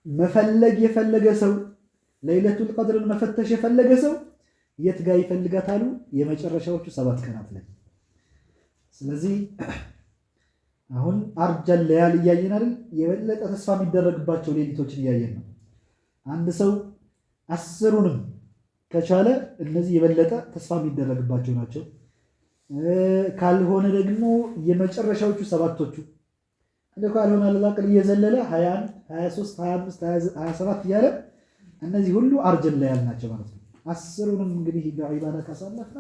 መፈለግ የፈለገ ሰው፣ ለይለቱል ቀድርን መፈተሽ የፈለገ ሰው የት ጋር ይፈልጋታሉ? የመጨረሻዎቹ 7 ቀናት ላይ። ስለዚህ አሁን أرجى الليالي እያየን አይደል? የበለጠ ተስፋ የሚደረግባቸው ሌሊቶችን እያየን ነው። አንድ ሰው 10ሩንም ከቻለ እነዚህ የበለጠ ተስፋ የሚደረግባቸው ናቸው። ካልሆነ ደግሞ የመጨረሻዎቹ 7ቶቹ፣ እንደ ካልሆነ አለላቅል እየዘለለ 21፣ 23፣ 25፣ 27 እያለ እነዚህ ሁሉ أرجى الليالي ናቸው ማለት ነው። 10ሩንም እንግዲህ በዒባዳ ካሳለፍና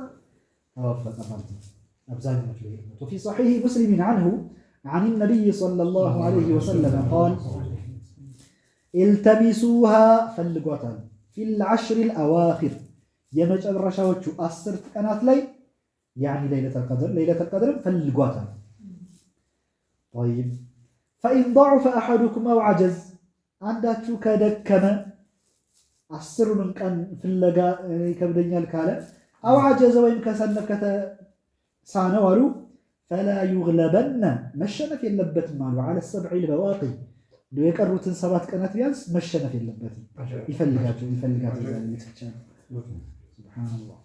ተወፈቀ ማለት ነው። አብዛኛዎቹ وفي صحيح مسلم عنه عن النبي صلى الله عليه وسلم قال التمسوها ፈልጓታል في العشر الأواخر የመጨረሻዎቹ 10 ቀናት ላይ يعني ليلة القدر ለይለተል ቀድርን ፈልጓታል። طيب فإن ضعف أحدكم أو عجز አንዳችሁ ከደከመ፣ 10ሩንም ቀን ፍለጋ ይከብደኛል ካለ፣ أو عجز ወይም ከሰነፍ ከተሳነው አሉ فلا يغلبن መሸነፍ የለበትም አሉ على السبع البواقي የቀሩትን 7 ቀናት ቢያንስ መሸነፍ የለበትም፣ ይፈልጋቸው ይፈልጋቸው ብቻ ነው። سبحان الله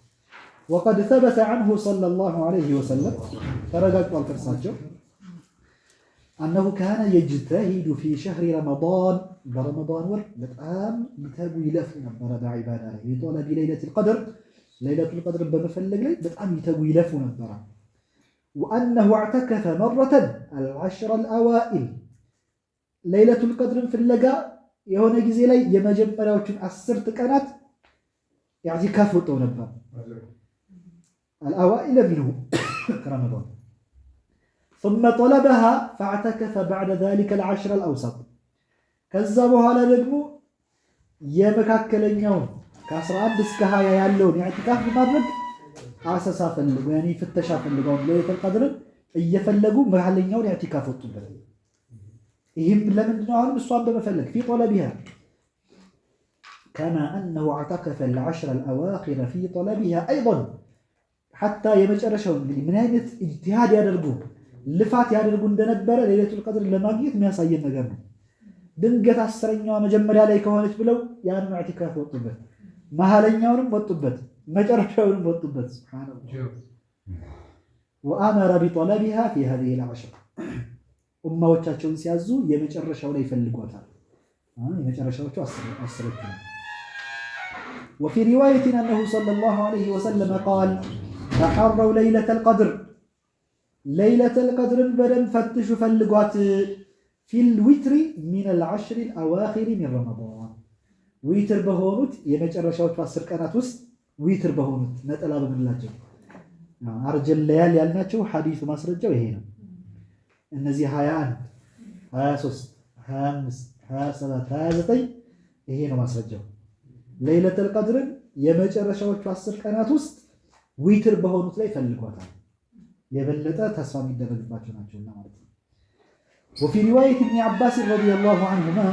وقد ثبت عنه صلى الله عليه وسلم ተረጋግጧል ከእርሳቸው أنه كان يجتهد في شهر رمضان በረመዳን ወር በጣም ይተጉ ይለፉ ነበረ በዒባዳ ላይ بطلب ليلة القدر ለይለቱል ቀድር በመፈለግ ላይ በጣም ይተጉ ይለፉ ነበረ። وأنه اعتكف مرة العشر الأوائل ለይለቱል ቀድርን ፍለጋ የሆነ ጊዜ ላይ የመጀመሪያዎቹን 10 ቀናት ኢዕቲካፍ ወጥተው ነበር። الأوائل منه ረመዳን ثم طلبها فاعتكف بعد ذلك العشر الأوسط ከዛ በኋላ ደግሞ የመካከለኛውን ከ11 እስከ 20 ያለውን ኢዕቲካፍ በማድረግ አሰሳ ፈልጉ ያኒ ፍተሻ ፈልገው ለይለቱል ቀድርን እየፈለጉ መሀለኛውን ኢዕቲካፍ ወጡበት። ይህም ለምንድን ነው? አሁንም እሷን በመፈለግ في طلبها كما أنه اعتكف العشر الأواخر في طلبها أيضا حتى የመጨረሻው እንግዲህ ምን አይነት ኢጅቲሃድ ያደርጉ ልፋት ያደርጉ እንደነበረ ለይለቱል ቀድር ለማግኘት የሚያሳየን ነገር ነው። ድንገት 10ኛዋ መጀመሪያ ላይ ከሆነች ብለው ያንን ኢዕቲካፍ ወጡበት፣ መሀለኛውንም ወጡበት፣ መጨረሻውንም ወጡበት። سبحان الله وأمر بطلبها في هذه العشر ኡማዎቻቸውን ሲያዙ የመጨረሻው ላይ ይፈልጓታል። የመጨረሻዎቹ 10ዎቹ ነው። وفي رواية أنه صلى الله عليه وسلم قال تحروا ليلة القدر ለይለተል ቀድርን በደንብ ፈትሹ ፈልጓት في الوتر من العشر الأواخر من رمضان ዊትር በሆኑት የመጨረሻዎቹ 10 ቀናት ውስጥ፣ ዊትር በሆኑት ነጠላ በምንላቸው أرجى الليالي ያልናቸው ሐዲሱ ማስረጃው ይሄ ነው። እነዚህ 21፣ 23፣ 25፣ 27፣ 29 ይሄ ነው ማስረጃው። ለይለተል ቀድርን የመጨረሻዎቹ 10 ቀናት ውስጥ ዊትር በሆኑት ላይ ፈልጓታል። የበለጠ ተስፋ የሚደረግባቸው ናቸውና ማለት ነው። وفي رواية ابن عباس رضي الله عنهما